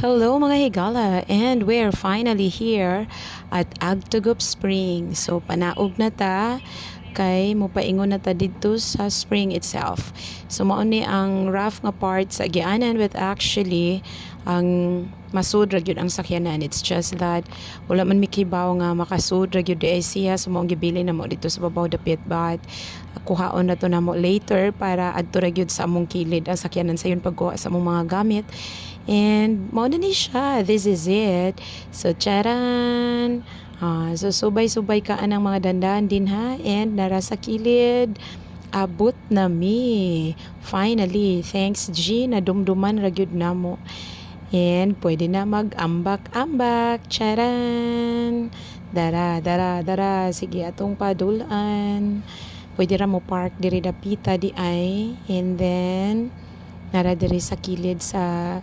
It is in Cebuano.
Hello, mga higala, and we're finally here at Agtugup Spring. So panaog na ta kay mopaingon na ta didto sa spring itself. So mao ni ang rough nga part sa agianan, with actually ang masud ra gyud ang sakyanan. It's just that wala man mi kibaw nga makasud ra gyud diay siya, so mao gibilin namo didto sa babaw dapit, but kuhaon na to namo later para adto ra gyud sa among kilid ang sakyanan sayon pagkuha sa among mga gamit. And mao na ni siya. This is it. So charan! Ah, so subay-subay ka anang mga dandan din ha, and nara sa kilid, abot na mi. Finally, thanks G, nadumduman ra gyud namo. And pwede na mag-ambak-ambak. Charan! Dara, dara, dara. Sige, atong padulan. Pwede ra mo park diri dapita di ay. And then, nara diri sa kilid sa